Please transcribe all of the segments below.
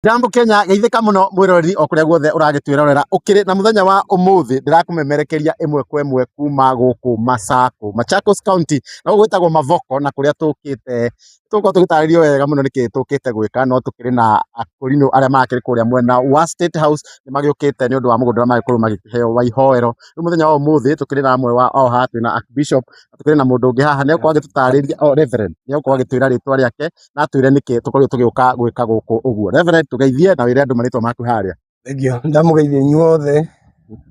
Jambo Kenya, geithĩka mũno mwĩroreri o kũrĩa guothe ũragĩtwĩrorera ũkĩrĩ na mũthenya wa ũmũthĩ ndĩrakũmemerekeria ĩmwe kwa ĩmwe kuma gũkũ Masako, Machakos County, na gũkũ gwĩtagwo Mavoko, na kũrĩa tũkĩte tũgũkorwo tũgĩtarĩrio wega mũno nĩkĩ tũkĩte gwĩka, no tũkĩrĩ na akũrinũ arĩa makĩrĩ kũrĩa mwena wa State House nĩ magĩũkĩte nĩ ũndũ wa mũgũnda ũrĩa magĩkorwo magĩkĩheo wa ihoero. Rĩu mũthenya wa ũmũthĩ tũkĩrĩ na amwe wa o haha, twĩna Archbishop na tũkĩrĩ na mũndũ ũngĩ haha, nĩ egũkorwo agĩtũtarĩria, oh, Reverend, nĩ egũkorwo agĩtwĩra rĩtwa rĩake na atwĩre nĩkĩ tũkorirwo tũgĩũka gwĩka gũkũ ũguo. Reverend, tũgeithie na wĩre andũ marĩtwa maku harĩa. Thengiũ, ndamũgeithia inyuothe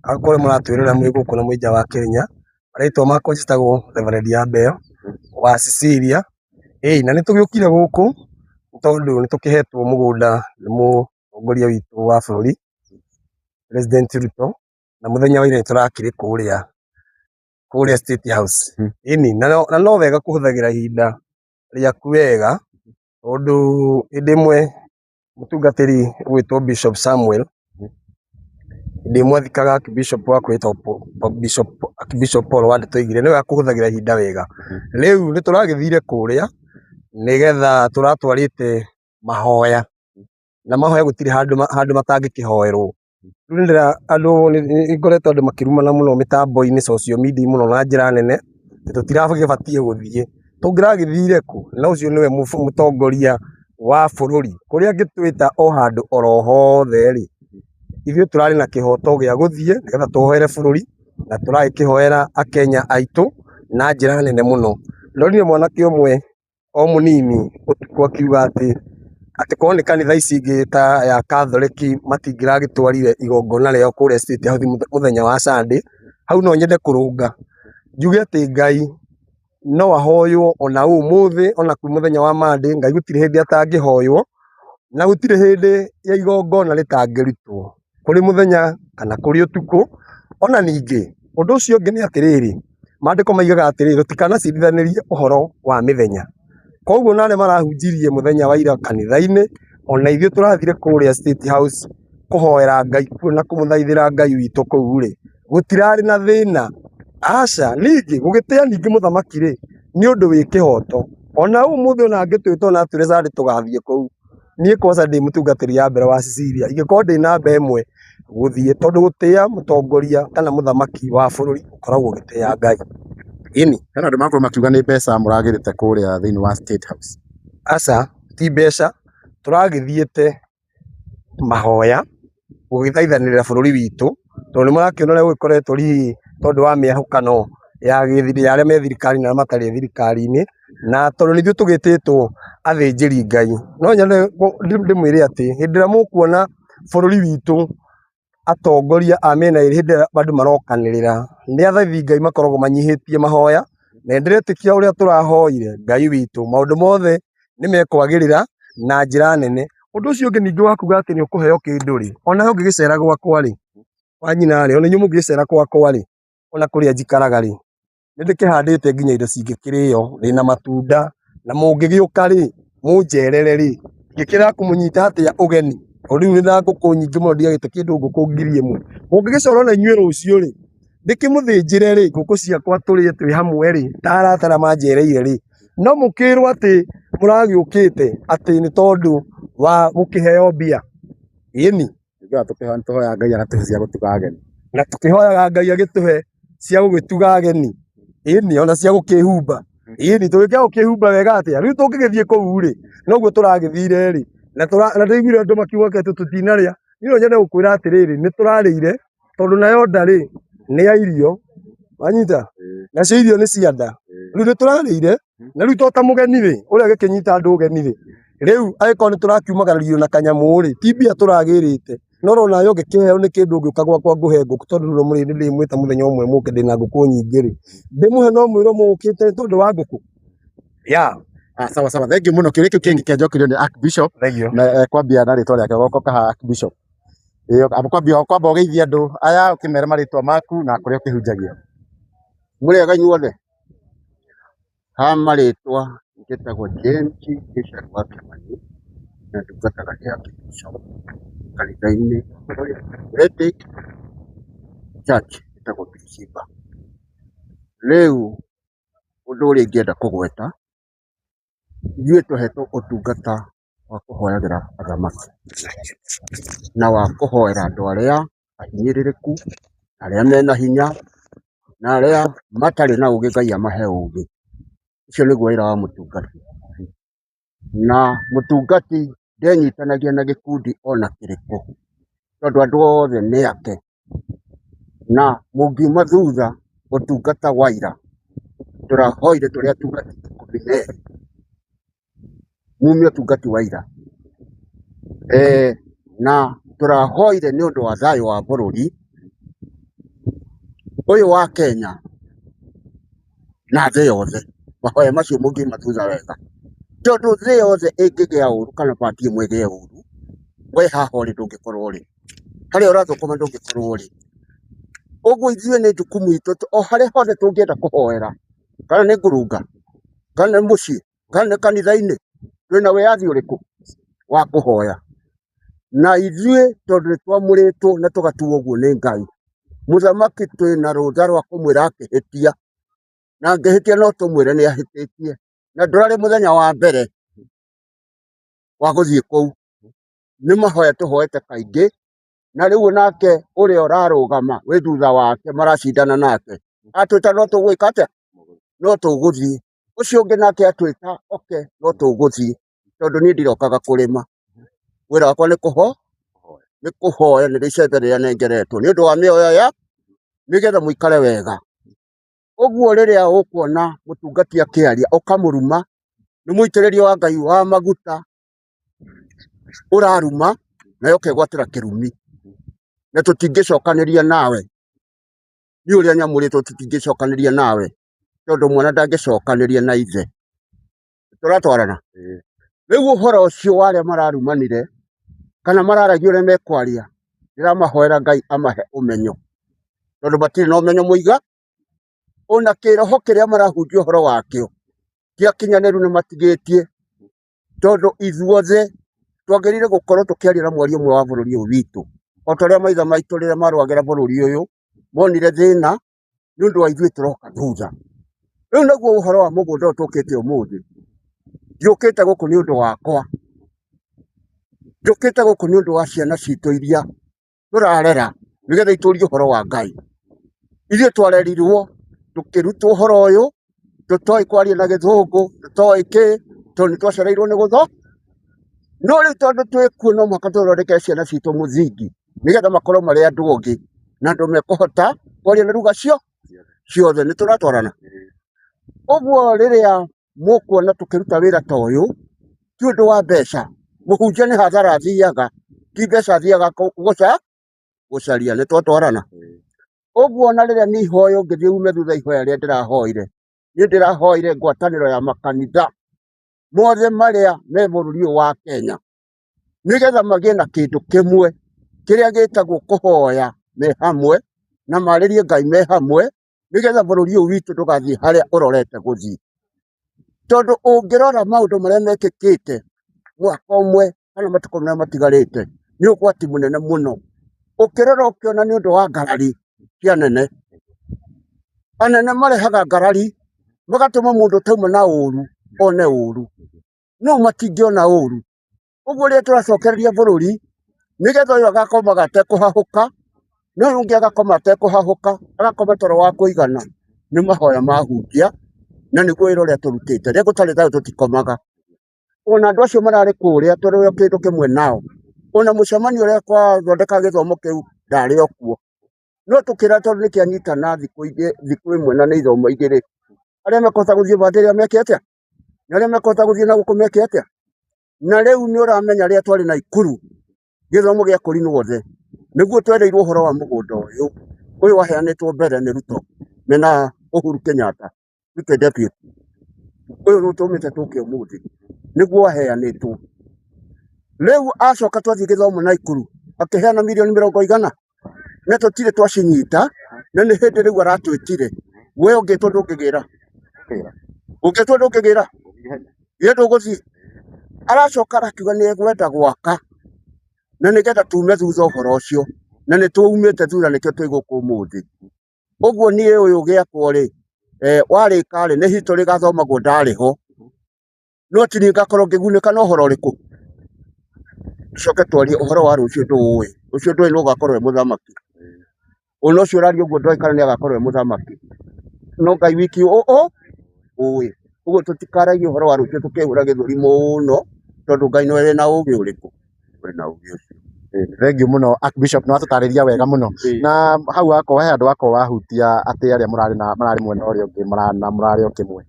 akorwo mũratwĩrora mwĩ gũkũ na mwĩ nja wa Kenya. Marĩtwa makwa njĩtagwo Reverend Yambeo wa Cecilia. Ĩĩ na nĩ tũgĩũkire gũkũ tondũ nĩ tũkĩhetwo mũgũnda nĩ mũtongoria witũ wa bũrũri President Ruto, na mũthenya wa ira nĩ tũrakĩrĩ kũrĩa kũrĩa State House. Ĩni, na no wega kũhũthagĩra ihinda rĩaku wega tondũ hĩndĩ ĩmwe mũtungatĩri ũgwĩtwo Bishop Samuel hĩndĩ ĩmwe athikaga Archbishop wa kwĩtwo Bishop Archbishop Paul Wandũ oigire nĩ wega kũhũthagĩra ihinda wega. Rĩu nĩ tũragĩthire kũrĩa nĩgetha tũratwarĩte mahoya na mahoya gũtirĩ handũ handũ matangĩkĩhoerwo. Rĩu nĩ ndĩra andũ nĩ ngoretwo andũ makĩrumana mũno mĩtambo-inĩ, social media mũno na njĩra nene atĩ tũtiragĩbatiĩ gũthiĩ. Tũngĩragĩthire kũ na ũcio nĩwe mũtongoria wa bũrũri, kũrĩa angĩtwĩta o handũ oro hothe rĩ, ithuĩ tũrarĩ na kĩhoto gĩa gũthiĩ nĩgetha tũhoere bũrũri na tũragĩkĩhoera akenya aitũ na njĩra nene mũno. Ndonire mwanake ũmwe o mũnini ũtukũ akiuga atĩ atĩ korwo nĩ kanitha ici ingĩ ta ya Catholic matingĩragĩtwarire igongona rĩao kũrĩa State House mũthenya wa Sunday. Hau no nyende kũrũnga njuge atĩ Ngai no ahoywo ona ũmũthĩ ona kwĩ mũthenya wa Monday, Ngai gũtirĩ hĩndĩ atangĩhoywo na gũtirĩ hĩndĩ ya igongona rĩtangĩrutwo kũrĩ mũthenya kana kũrĩ ũtukũ. Ona ningĩ ũndũ ũcio ũngĩ nĩ atĩrĩrĩ, maandĩko maigaga atĩrĩrĩ, tũtikanacirithanirie ũhoro wa mĩthenya. Koguo ona arĩa marahunjirie mũthenya wa ira kanitha-inĩ, ona ithuĩ tũrathire kũrĩa State House kũhoera Ngai kuo na kũmũthaithĩra Ngai witũ kũu rĩ, gũtirarĩ na thĩna. Aca, ningĩ gũgĩtĩa ningĩ mũthamaki rĩ, nĩ ũndũ wĩ kĩhoto. Ona ũmũthĩ ona angĩtwĩta ona atwĩre Sunday tũgathiĩ kũu, niĩ kwanza ndĩ mũtungatĩri ya mbere wa Cecilia, ingĩkorwo ndĩ namba ĩmwe gũthiĩ, tondũ gũtĩa mũtongoria kana mũthamaki wa bũrũri ũkoragwo ũgĩtĩa Ngai. Ĩni. Hena andũ makorwo makiuga nĩ mbeca mũragĩrĩte kũrĩa thĩinĩ wa State House. Aca, ti mbeca, tũragĩthiĩte mahoya gũgĩthaithanĩrĩra bũrũri witũ, tondũ nĩ mũrakĩona ũrĩa gũgĩkoretwo hihi tondũ wa mĩahũkano ya arĩa me thirikari na arĩa matarĩ thirikari-inĩ, na tondũ nĩ ithuĩ tũgĩtĩtwo athĩnjĩri Ngai. No nyende ndĩmwĩre atĩ hĩndĩ ĩrĩa mũkuona bũrũri witũ atongoria a mĩena ĩrĩ hĩndĩ ĩrĩa andũ marokanĩrĩra, nĩ athaithi Ngai makoragwo manyihĩtie mahoya, na nĩ ndĩretĩkia ũrĩa tũrahoire Ngai witũ maũndũ mothe nĩ mekwagĩrĩra na njĩra nene. Ũndũ ũcio ũngĩ ningĩ wa kuga atĩ nĩ ũkũheo kĩndũ rĩ, onawe ũngĩgĩcera gwakwa rĩ, wa nyina rĩ, ona inyuĩ mũngĩgĩcera gwakwa rĩ, ona kũrĩa njikaraga rĩ, nĩ ndĩkĩhandĩte nginya indo cingĩkĩrĩo, ndĩna matunda, na mũngĩgĩũka rĩ, mũnjerere rĩ, ingĩkĩrega kũmũnyita atĩa ũgeni, tondũ rĩu ndĩna ngũkũ nyingĩ mũno ndigagĩte kĩndũ ngũkũ 1000. Mũngĩgĩcora ona inyuĩ rũciũ rĩ, ndĩkĩmũthĩnjĩre rĩ, ngũkũ ciakwa tũrĩe twĩ hamwe rĩ, ta arata arĩa manjereire rĩ, no mũkĩrwo atĩ mũragĩũkĩte atĩ nĩ tondũ wa gũkĩheo mbia, ĩni. Tũngĩaga tũkĩhoya nĩ tũhoyaga Ngai agatũhe cia gũtuga ageni. Na tũkĩhoyaga Ngai agĩtũhe cia gũgĩtuga ageni, ĩni, ona cia gũkĩhumba, ĩni, tũgĩkĩaga gũkĩhumba wega atĩa? Rĩu tũngĩgĩthiĩ kũu rĩ, noguo tũragĩthire rĩ, na ndĩraiguire andũ makiuga atĩ tũtinarĩa, niĩ no nyende gũkwĩra atĩrĩrĩ, nĩ tũrarĩire, tondũ nayo nda rĩ, nĩ ya irio, wanyita? Nacio irio nĩ cia nda, rĩu nĩ tũrarĩire, na rĩu to ta mũgeni rĩ, ũrĩa agĩkĩnyita andũ ũgeni rĩ, rĩu angĩkorwo nĩ tũrakiumagaririo na kanyamũ rĩ, ti mbia tũragĩrĩte, no ũrona nawe ũngĩkĩheo nĩ kĩndũ ũngĩũka gwakwa ngũhe ngũkũ tondũ rĩu nĩ ndĩmwĩta mũthenya ũmwe mũke ndĩna ngũkũ nyingĩ rĩ, ndĩmũhe no mwĩrwo mũkĩte nĩ tondũ wa ngũkũ? Yeah. Ah, sawa sawa, thank you mũno. Kĩũria kĩu kĩngĩ kĩanjokerio nĩ Archbishop Thank you. Na kwambia na rĩtwa rĩake goka kaha Archbishop. Ĩĩ, kwambia kwamba ũgeithie andũ aya ũkĩmera marĩtwa maku na kũrĩa ũkĩhunjagia. Mũrĩega inyuothe? Ha marĩtwa njĩtagwo James Gĩcaru wa Kĩmani na ndungataga ndĩ Archbishop kanitha-inĩ Prophetic Church ĩtagwo Kirisimba. Rĩu ũndũ ũrĩa ingĩenda kũgweta, ithuĩ tũhetwo ũtungata Wa kũhoyagĩra athamaki na wa kũhoera andũ arĩa ahinyĩrĩrĩku, arĩa mena hinya na arĩa matarĩ na ũgĩ Ngai amahe ũgĩ. Ũcio nĩguo wĩra wa mũtungati. Na mũtungati ndenyitanagia na gĩkundi ona kĩrĩkũ, tondũ andũ othe nĩ ake. Na mũngiuma thutha ũtungata wa ira, tũrahoire tũrĩ atungati 12 mumie ũtungati wa ira. Na tũrahoire nĩ ũndũ wa thayũ wa bũrũri ũyũ wa Kenya na thĩ yothe. Mahoya macio mũngiuma thutha wega, tondũ thĩ yothe ĩngĩgĩa ũru kana bati ĩmwe ĩgĩe ũru, we haha ũrĩ ndũngĩkorwo ũrĩ, harĩa ũrathũkũma ndũngĩkorwo ũrĩ. Ũguo ithuĩ nĩ jukumu itũ o harĩa hothe tũngĩenda kũhoera, kana nĩ ngurunga, kana nĩ mũciĩ, kana nĩ kanitha-inĩ, twĩna wĩyathi ũrĩkũ wa kũhoya. Na ithuĩ tondũ nĩ twamũrĩtwo na tũgatuo ũguo nĩ Ngai, mũthamaki twĩna rũtha rwa kũmwĩra akĩhĩtia, na angĩhĩtia no tũmwĩre nĩ ahĩtĩtie, na ndũrarĩ mũthenya wa mbere wa gũthiĩ kũu, nĩ mahoya tũhoete kaingĩ, na rĩu nake ũrĩa ũrarũgama wĩ thutha wake maracindana nake, atwĩta no tũgwĩka atĩa? No tũgũthiĩ. Ũcio ũngĩ nake atwĩta oke no tũgũthiĩ, tondũ niĩ ndirokaga kũrĩma, wĩra wakwa nĩ kũho nĩ kũhoya nĩrĩo icembe rĩrĩa nengeretwo nĩ ũndũ wa mĩoyo ya nĩgetha mũikare wega. Ũguo rĩrĩa ũkuona mũtungati akĩaria ũkamũruma, nĩ mũitĩrĩrio wa Ngai wa maguta ũraruma nawe ũkegwatĩra kĩrumi, na tũtingĩcokanĩria nawe. Niĩ ũrĩa nyamũrĩtwo tũtingĩcokanĩria nawe, tondũ mwana ndangĩcokanĩria na ithe. Tũratwarana? Rĩu ũhoro ũcio wa arĩa mararumanire kana mararagia ũrĩa mekwaria, ndĩramahoera Ngai amahe ũmenyo, tondũ matirĩ na ũmenyo mũiga, ona kĩroho kĩrĩa marahunjia ũhoro wakĩo ti akinyanĩru nĩ matigĩtie, tondũ ithuothe twagĩrĩire gũkorwo tũkĩaria na mwario ũmwe wa bũrũri ũyũ witũ, o ta ũrĩa maithe maitũ rĩrĩa marũagĩra bũrũri ũyũ monire thĩna nĩ ũndũ wa ithuĩ tũroka thutha. Rĩu naguo ũhoro wa mũgũnda ũyũ tũkĩte ũmũthĩ, ndiũkĩte gũkũ nĩ ũndũ wakwa, njũkĩte gũkũ nĩ ũndũ wa ciana citũ iria tũrarera nĩgetha itũrie ũhoro wa Ngai. Ithuĩ twarerirwo tũkĩrutwo ũhoro ũyũ, tũtoĩ kwaria na gĩthũngũ, tũtoĩ kĩ, tondũ nĩ twacereirwo nĩ gũtho. No rĩu tondũ twĩ kuo no mũhaka tũthondekere ciana citũ mũthingi nĩgetha makorwo marĩ andũ ogĩ na andũ mekũhota kwaria na ruga ciothe. Nĩ tũratwarana? Ũguo rĩrĩa mũkuona tũkĩruta wĩra ta ũyũ, ti ũndũ wa mbeca. Mũhunjia nĩ hathara athiaga, ti mbeca athiaga gũcaria. Nĩ twatwarana? Ũguo ona rĩrĩa niĩ ihoya ũngĩthiĩ ume thutha ihoya rĩrĩa ndĩrahoire, niĩ ndĩrahoire ngwatanĩro ya makanitha mothe marĩa me bũrũri ũyũ wa Kenya, nĩgetha magĩe na kĩndũ kĩmwe kĩrĩa gĩtagwo kũhoya me hamwe na marĩrie Ngai me hamwe, nĩgetha bũrũri ũyũ witũ ndũgathiĩ harĩa ũrorete gũthiĩ. Tondũ ũngĩrora maũndũ marĩa mekĩkĩte mwaka ũmwe kana matukũ marĩa matigarĩte, nĩ ũgwati mũnene mũno. Ũkĩrora ũkĩona nĩ ũndũ wa ngarari cia anene. Anene marehaga ngarari magatũma mũndũ ũtauma na ũru one ũru, no matingĩona ũru. Ũguo rĩrĩa tũracokereria bũrũri, nĩgetha ũyũ agakomaga atekũhahũka, na ũyũ ũngĩ agakoma atekũhahũka, agakoma toro wa kũigana, nĩ mahoya mahunjia, na nĩguo wĩra ũrĩa tũrutĩte. Rĩrĩa gũtarĩ thayũ tũtikomaga. Ona andũ acio mararĩ kũrĩa tũrĩ o kĩndũ kĩmwe nao, ona mũcemanio ũrĩa twathondekaga gĩthomo kĩu ndarĩ o kuo. No tũkĩra tondũ nĩ kĩanyitana thikũ igĩ, thikũ ĩmwe na nĩ ithomo igĩrĩ, arĩa mekũhota gũthiĩ bandĩ ĩrĩa meke atĩa, na arĩa mekũhota gũthiĩ na gũkũ meke atĩa. Na rĩu nĩ ũramenya rĩrĩa twarĩ Naikuru gĩthomo gĩa kũrinwo othe, nĩguo twereirwo ũhoro wa mũgũnda ũyũ, ũyũ waheanĩtwo mbere nĩ Ruto mena Uhuru Kenyatta, Ruto deputy, ũyũ nĩ ũtũmĩte tũke ũmũthĩ, nĩguo waheanĩtwo. Rĩu acoka twathiĩ gĩthomo Naikuru, akĩheana mirioni mĩrongo igana, na tũtirĩ twacinyita, na nĩ hĩndĩ rĩu aratwĩtire, we ũngĩtwo ndũngĩgĩra, ũngĩtwo ndũngĩgĩra, githĩ ndũgũthiĩ? Aracoka arakiuga nĩ egwenda gwaka, na nĩgetha tume thutha ũhoro ũcio, na nĩ tũumĩte thutha nĩkĩo twĩ gũkũ ũmũthĩ. Ũguo niĩ ũyũ gĩakwo rĩ, warĩka rĩ, nĩ history ĩgathomagwo ndarĩ ho, no ti niĩ ngakorwo ngĩgunĩka na ũhoro ũrĩkũ? Tucoke twarie ũhoro wa rũciũ ndũũĩ. Rũciũ ndũĩ nũ ũgakorwo e mũthamaki. Ona ũcio ũraria ũguo ndoĩ kana nĩ agakorwo e mũthamaki. No Ngai wiki ũĩ. Ũguo tũtikaragie ũhoro wa rũciũ tũkĩhũra gĩthũri mũno, tondũ Ngai nĩwe wĩna ũgĩ ũrĩkũ? Wĩna ũgĩ ũcio. Thengiũ mũno Archbishop, nĩ watũtarĩria wega mũno. Na hau wakorwo he handũ wakorwo wahutia atĩ arĩa mũrarĩ na mararĩ mwena ũrĩa ũngĩ na mũrarĩ o kĩmwe.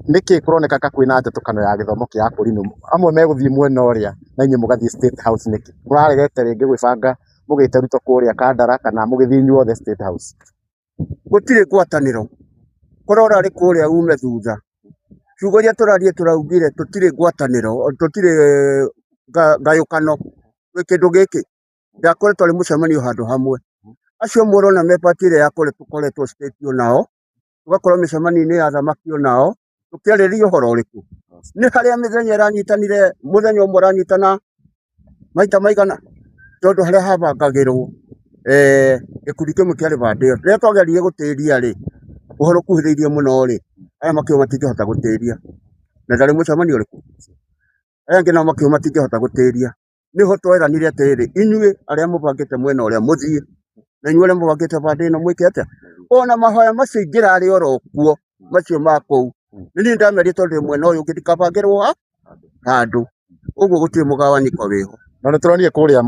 Nĩkĩ kũroneka ta kwĩna njatũkano ya gĩthomo kĩa akũrinũ? Amwe megũthiĩ mwena ũrĩa na inyuĩ mũgathiĩ State House nĩkĩ? Mũraregete rĩngĩ gwĩbanga mũgĩte Ruto kũrĩa Kandara kana mũgĩthiĩ inyuothe State House? Gũtirĩ ngwatanĩro. Korwo ũrarĩ kũrĩa ume thutha. Ciugo iria tũrarie tũraugire tũtirĩ ngwatanĩro, tũtirĩ ngayũkano gwĩ kĩndũ gĩkĩ. Ndakoretwo arĩ mũcemanio handũ hamwe. Acio mũrona me party ĩrĩa ya kũrĩa tũkoretwo state onao, tũgakorwo mĩcemanio-inĩ ya athamaki onao, tũkĩarĩrĩria ũhoro ũrĩkũ? Nĩ harĩa mĩthenya ĩranyitanire, mũthenya ũmwe ũranyitana maita maigana, tondũ harĩa habangagĩrwo gĩkundi kĩmwe kĩarĩ bande ĩyo. Rĩrĩa twageririe gũtĩria rĩ, ũhoro ũkuhĩrĩirie mũno rĩ, aya makiuga matingĩhota gũtĩria. Na ndarĩ mũcemanio ũrĩkũ? Aya angĩ nao makiuga matingĩhota gũtĩria. Nĩho tweranire atĩrĩrĩ, inyuĩ arĩa mũbangĩte mwena ũrĩa mũthiĩ, na inyuĩ arĩa mũbangĩte bande ĩno mwĩke atĩa? Ona mahoya macio ingĩrarĩ oro kuo, macio ma kũu. Nĩ niĩ ndamerire tondũ ndĩ mwena ũyũ ũngĩ ndikabangĩrwo ha handũ. Ũguo gũtirĩ mũgawanyiko wĩho. Na nĩ tũronire kũrĩa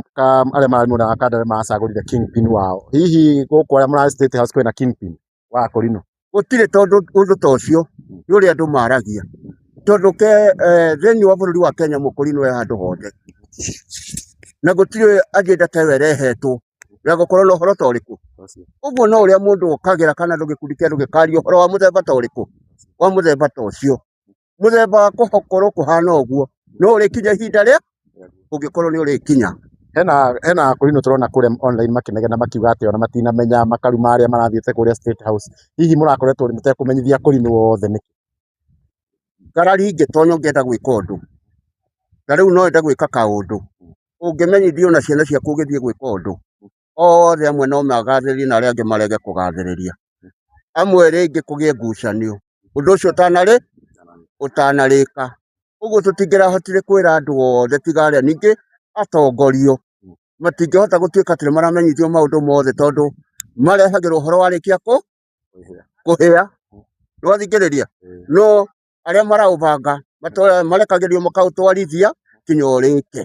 arĩa mararĩ mwena wa Kandara maracagũrire kingpin wao. Hihi gũkũ arĩa mararĩ State House kwĩna kingpin wa akũrinũ? Gũtirĩ, tondũ ũndũ ta ũcio nĩ ũrĩa andũ maragia. Tondũ ke thĩinĩ wa bũrũri wa Kenya mũkũrinũ e handũ hothe. Na gũtirĩ agenda ta ĩyo ĩrehetwo ya gũkorwo na ũhoro ta ũrĩkũ. Ũguo no ũrĩa mũndũ okagĩra kana andũ gĩkundi kĩa andũ gĩkaria ũhoro wa mũthemba ta ũrĩkũ? Wa mũthemba ta ũcio. Mũthemba wa kũkorwo kũhana ũguo no ũrĩkinya ihinda rĩa ũngĩkorwo nĩ ũrĩkinya. Hena akũrinũ tũrona kũrĩa online makĩnegena makiuga atĩ ona matinamenya makaruma arĩa marathiĩte kũrĩa State House. Hihi mũrakoretwo mũtekũmenyithia akũrinũ othe nĩkĩ? Ngarari ingĩtonya ũngĩenda gwĩka ũndũ, ta rĩu no wende gwĩka kaũndũ, ũngĩmenyithio na ciana ciaku ũgĩthiĩ gwĩka ũndũ, othe amwe no magathĩrĩrie na arĩa angĩ marege kũgathĩrĩria. Amwe rĩngĩ kũgĩe ngucanio, ũndũ ũcio ũtanarĩka. Ũguo tũtingĩrahotire kwĩra andũ othe tiga arĩa ningĩ atongorio matingĩhota gũtuĩka atĩ nĩ maramenyithio maũndũ mothe tondũ marehagĩrwo ũhoro warĩkia kũhĩa. Nĩwathikĩrĩria? No arĩa maraũbanga marekagĩrio makaũtwarithia kinya ũrĩke.